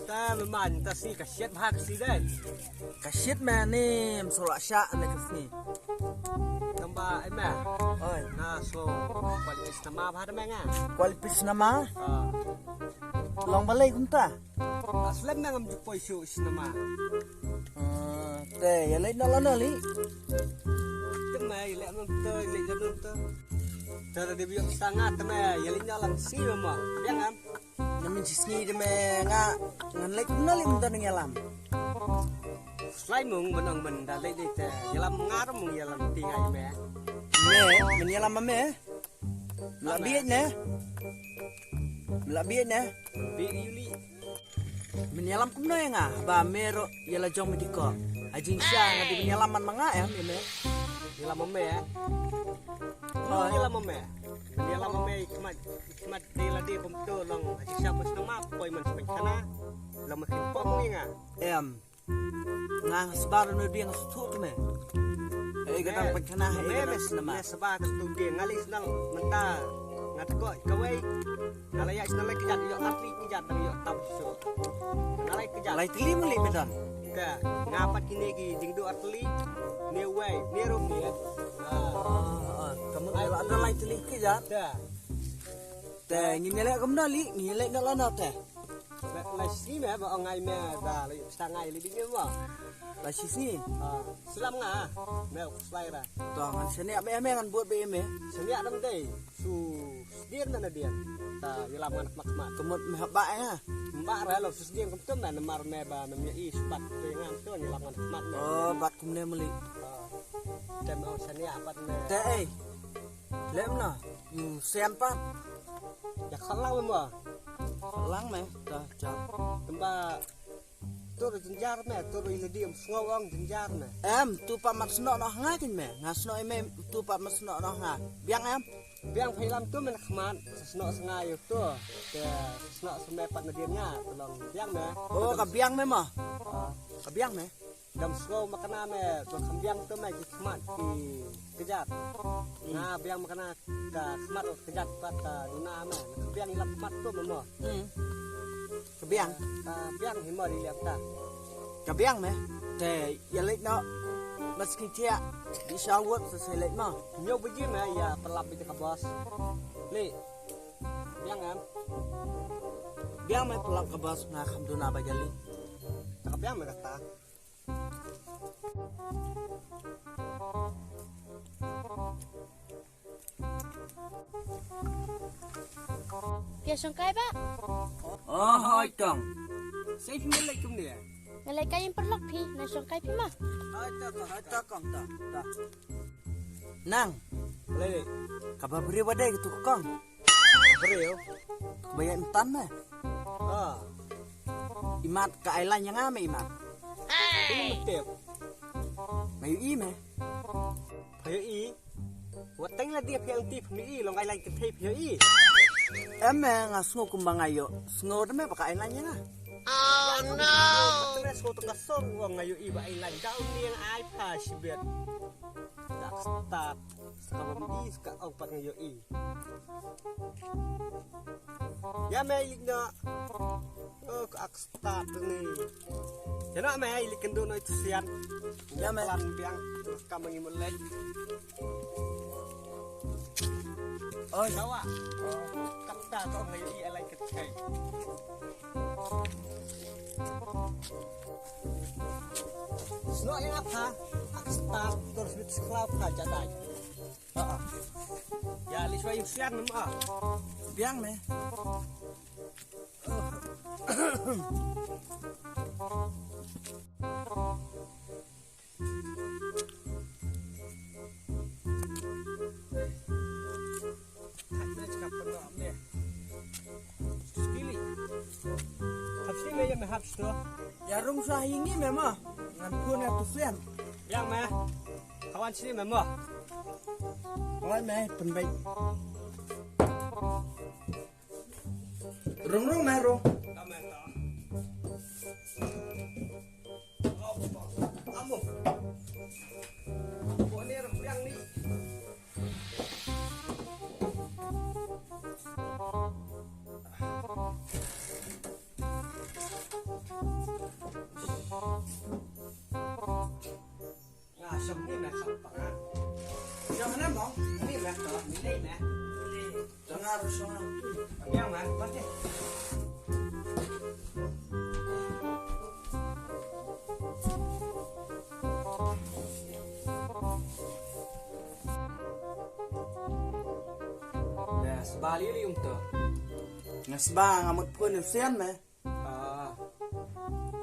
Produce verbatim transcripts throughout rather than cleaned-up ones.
Ta me man ta sngi ka shit bha ka sngi dei. Ka shit me ni msula sha ne ka sngi. Tamba ai me. Oi. Na so kwali pis nama bha da me nga. Kwali pis nama? Ah. Long balei kumta? Aslem me ngam jupoi shu sinema. Ah, te ya leit na lana li. Te me ya leit na to, ya leit na to. Te da dei biok sanga te me ya leit na lang si mama. Biang am. Na min si sngi te me nga ngan leit na li mynta nang yalam. Slai mung benang men da leit leit te. Yalam ngar mung yalam tingai me. Me, men yalam me. Mla biet ne. Mla biet ne. Biet yuli. Min yalam kumno ya nga ba me ro ya la jong me diko. Ajin sha nga di min yalam man manga ya me me. Yalam me ya. Yalam me. Yalam me khmat khmat di la di kumto long. Ajin sha pos nama poi man sepen kana. Lam me khim pom ya nga. Em. Nga sbar no dia nga suthu tu me. Hei gadang pengkana hei gadang sinema. Me sbar tu dia ngali senang menta. Ngat ko kawai. Ngalai ya senang lagi kejat yo atli kejat dan yo tap so. Ngalai kejat. Lai tili muli medan. Ka ngapa kini ki jingdu atli. Ni wai ni rum ni. Ah, kamu ada lai tili kejat. Te ngin lek kamu nali ngin lek nak lana te. Lai shisngi me ba ong ai me ba lai shisngi li ding me. Lai shisngi. Ha, slam nga. Me slai ra. To ngan sniah me me ngan buat be me. Sniah dam dei. Su sdien na dien. Ta yalam ngan khmat khmat. Kemut me haba ya. Mbak ra lo su sdien kem tu me namar me ba me i subat te ngan tu yalam ngan khmat me. Oh, bat kumne meli. Te me ong sniah bat me. Te ei. Lem na. Yu sem pat. Ya khalang me mo. Khalang me. Ta cha. Tamba tur jinjar me, tur iladi em sngo ong jinjar me. Em, tu pa mat sno noh nga kin me. Nga sno me tu pa mat sno noh nga. Biang em. Biang phai lam tu me khmat sno snga yu tu. Ke sno sme pat na dia nga tolong biang me. Oh, ka biang me mo. Ka biang me. Dam sngewbha ma kane me, to kham biang to me ki khmat ki kjat. Nga biang ma kane ka khmat kjat pat ka duna me. Kham biang ïa la khmat to me mo. Hmm. Ka biang. Ka biang hi mo di lep ta. Ka biang me. Te ïa leit noh. Mas ki tia. Di shawut sa se leit mo. Ñiew baje me ïa pynlap beit ka bos. Leit. Biang em. Biang me pynlap ka bos nga kham duna ba jali. Ka biang me kata. Phi ïa shongkai ba? Oh, hoi tong. Sei phi ngan leit kumne? Ngan leit kai ïing paralok phi, ngan shongkai phi ma. Hoi tong, hoi tong, tong, tong. Nang. Lei. Kaba briew ba dei katu kong. Briew. Ba ïa intan me. Ah. Imat ka ai lain ïa nga me imat. Ini metep. Me ïohi me. Pha ïohi. Wat teng la dia phi ang tip me ïohi long ai lain kynthei pha ïohi. Em me nga sngew kumba nga ïoh. Sngew de me ba ka ai lain ïa nga. Oh no. Te me sngew tang ka song wang nga ïohi ba ai lain daw ni ang ai pha shibet. Dak start. Sa ka bam i sa ka ong pat nga ïohi. Ïa me i na. Oh, ka ak start ni. Ïa na me i li kyndu noi tu sian. Ïa me. Plan biang tu ka mangi mulai. Oi. Dawa. Kam ta ko nga ïohi alai kynthei. Snoh ïa nga pha, ak start, tur sbit skla pha jadai. Ha, ha. Ïa li shwa ïa sian ma. Biang me. Hap sini me ïa me hap sini. Ïa rung sa hi ngi me ma. Ngan pun ïa tu sian. Yang me. Kawan sini me ma. Kawan me pynbeit. Rung rung me rung. Nga sba li li um to. Nga sba nga mut phone u Sian me. Ah.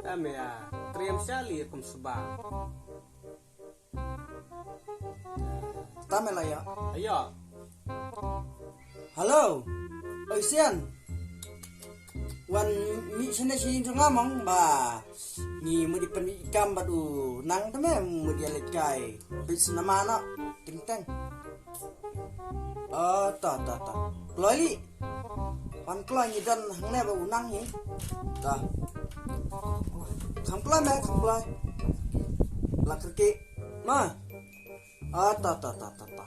Em ya, triem sha li kum sba. Tama la ya. Ayo. Hello. Oi Sian. Wan mih shane shi jong nga mong ba ngi mut ïa pynmih kam bad u Nang te me mut ïa leit kai peit sinema noh. Teng teng. Ah, ta ta ta. Kloi li. Wan kloi ngi don hangne ba u Nang hi. Ta. Kham kloi me, kham kloi. La kyrkieh. Ma. Ah, ta ta ta ta ta.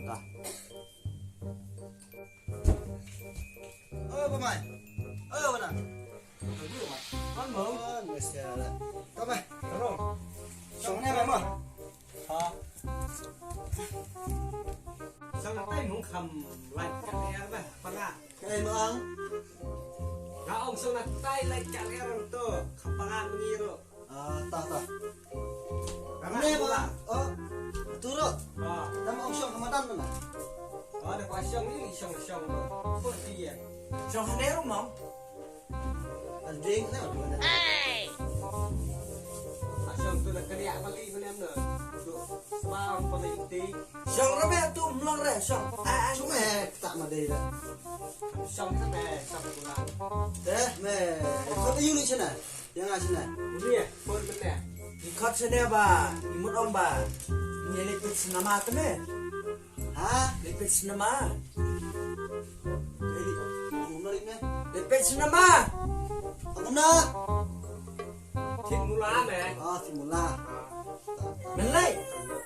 Ta. Oh, ba mai. Oh, ba na. Wan mo. Wan mo sia la. Ka ba. Ro. Shong ne ba mo. Ha. Shong tai mung kham lai ka er ba. Pa na. Ka ai mo ang. Nga ong shong na tai lai ka er to. Kham pa nga ni ro. Ah, ta ta. Ka ne ba. Oh. Tu ro. Ah. Tam ong shong kham madan na. Ah, da kwa shong ni shong shong. Por ti ya. Shong ne ro mo. Al ding ne. Hey! Ashong tu da kani apa li mana mana. Tu sebab apa li ti. Shong re me tu mlong re shong. Ai ai. Shong me tak ma dei da. Shong tu me shong tu lah. Deh me. Kau tu yuli sana. Yang asana. Ni eh, pun benar. Ikot sana ba. Imut om ba. Ni le pit nama tu me. Ha? Lipit sinema. Lipit sinema. Amuna. Thik mula me. Ah, thik mula. Menlai.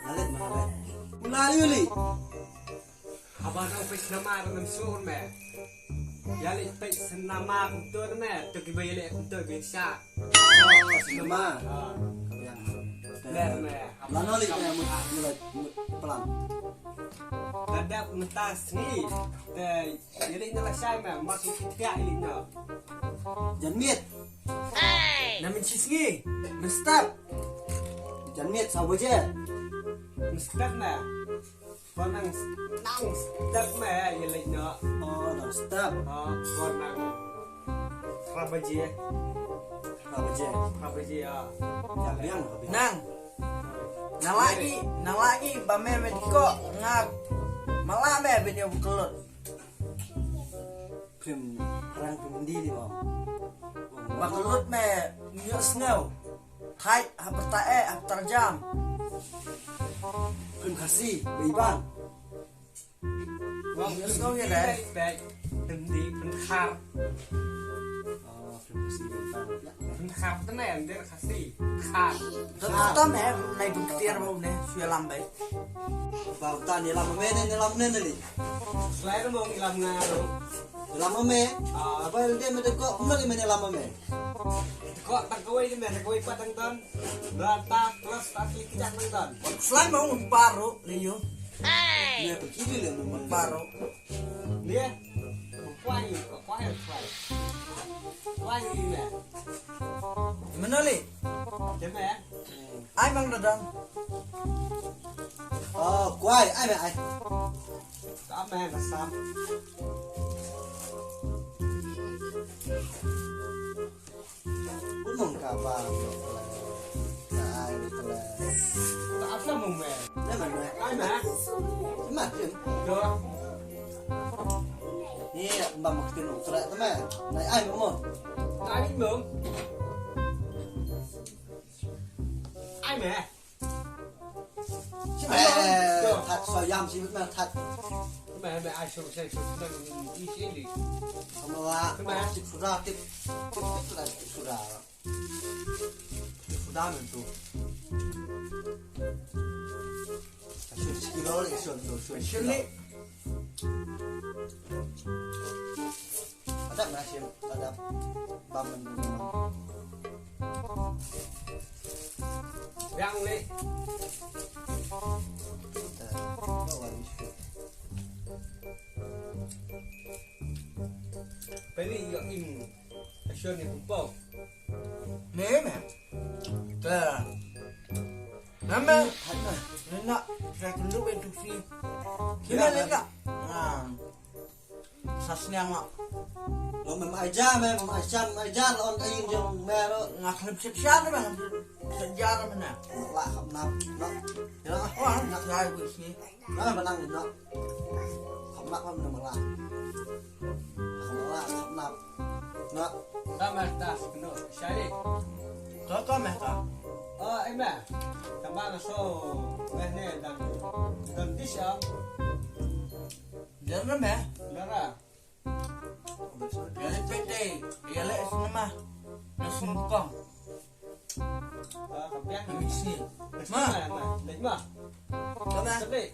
Menlai, menlai. Mula yuli. Haba dang peit sinema dang sur me. Ïa leit peit sinema kumto me. Tu kiba ïa leit kumto bin sha. Sinema. Ah. Kabiang. Mer me. Lano leit me mut mut plan. Dadap mynta sngi. Te ïa leit na lashai me. Mas mut kit ïa leit na. Janmiet. Na mynshi sngi. Mynstep. Janmiet saw baje. Mynstep me. Ba nang, nang step me ïa leit noh. Oh, nang step. Oh, ba nang. Phra baje. Phra baje. Phra baje, ah. Ïa biang, ïa biang. Nang. Nang lagi, nang lagi ba me me diko nga. Mala me bini bukelut. Phim rang phim ndi li mo. Ba ka lut me ngi sngew. Thait ha pyrta eh ha pyrta jam. Phim Khasi ba iban. Ngi sngew ngi le. Phim ndi phim khar. Oh, phim Khasi ba iban. Phim khar tene ndir Khasi. Khar. Tam tam eh nai duk tiar ba une shu lam bai. Ba uta ni lam me ne lam ne ne li. Slai mo ngi lam nga ro. Lam me. Ah, ba de me de ko, mo ni me ne lam me. Ko ta ko wei me, ko wei pa tang tan. Ba ta plus ta ki ki jak tang tan. Slai mo un paro le yo. Me pa ki le mo paro. Ni. Kwai, kwai, kwai. Kwai ni me. Menoli. Ke me. Ai mang dadang. Oh, kwai, ai me ai. Ka me na sam. Kumong ka ba. Ka ai ni pala. Ta ap na mong me. Na man me. Ai me. Ma kin. Yo. Ni ba mak tin u tra ta me. Nai ai mo. Ai mo. Ai me. Eh, that so yam si na that. Me me ai so se so na ni si li. Kama wa. Me si sura tip. Tip tip la tip sura. Tip sura men tu. So si kilo le so so so. Sili. Adap na shim, adap. Bam men dulu. Yang le. Kita bawa bisu. Shon ni pum pau. Ne me. Te. Na me. Hai me. Nena. Saya kena duit tu si. Sini nena. Nah. Sasnya mak. Lo me mai ja me, mai ja, mai ja lo on kain jong me lo. Ngak lem sit sian me. Sejar me na. Lah kham nap. No. Ya. Wah, nak saya wis ni. Nah, benang ni, no. Kham nap, kham nap, lah. Kham nap, kham nap. No. Ta meh ta, no. Shari. To, to meh ta. Oh, eh, meh. Tama na so, meh ne, dan, dan dis, ah. Dan na meh. Dan na. Ïa leh peit dei, ïa leh sinema. Na sngkong. Ah, ka biang. Na mixi. Ma. Ma, ma. Leh ma. Tama. Sedih.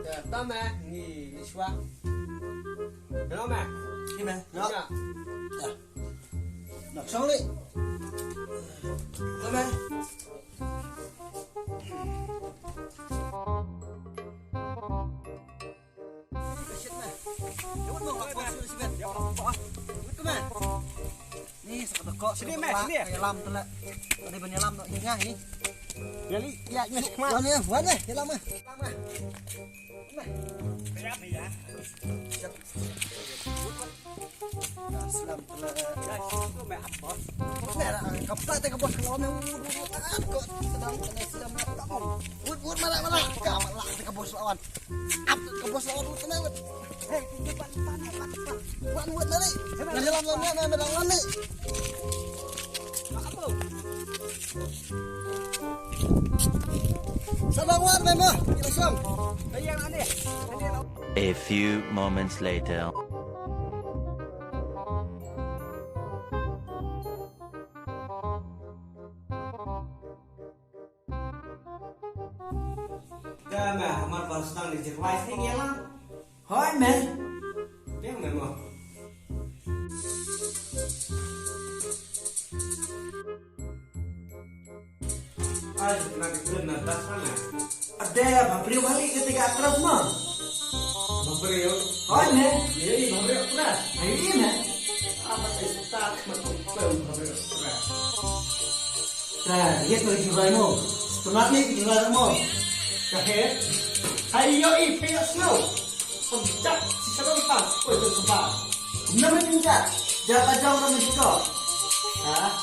Ya, tama, ngi, ngi swa. Hello, ma. Hi, ma. Ya. Ya. Ya. Nak song ni. Tama. Ni sa ka dako. Sini, meh, sini. Ka ïalam tu lah. Tadi ban ïalam tu, ïa hi. Ïa li, ïa, ïa, sik ma. Wan, ïa, wan, ïa, ïalam, ïa. Ïalam, ïa. Ïalam, ïa. Siap. Dah, silam tu lah. Dah, situ meh apa? Meh lah, kap tak tengah bos lawan, meh. Wut, wut, wut, ah, kau sedang kena silam, meh. Tak mau. Wut, wut, malah, malah. Kau malah tengah bos lawan. Ap ka bos lawan wut kena wut. Hei, tinggi pan pan pan pan. Wan wut nari. Nari lam lam nari, nari lam nari. Sabar wan memang. Kita sang. A few moments later. Ka ma, mar ba sdang ni jek wai sdang ïa lang. Hoi me. Biang me mo. Ai, na ki kren na das na. Ade, ba briew bali ka tiga terus mo. Ba briew. Hoi me. Ye, ba briew terus. Ai me. Apa sih tak ma tu ba briew terus. Ka, ïa ka jubrai mo. Setempat ni ka jubrai mo. Ka he. Hai yo i pe snow. Pemjat si sadong pa. Oi tu sepa. Kumna me pemjat. Jat tajam na me siko. Ha?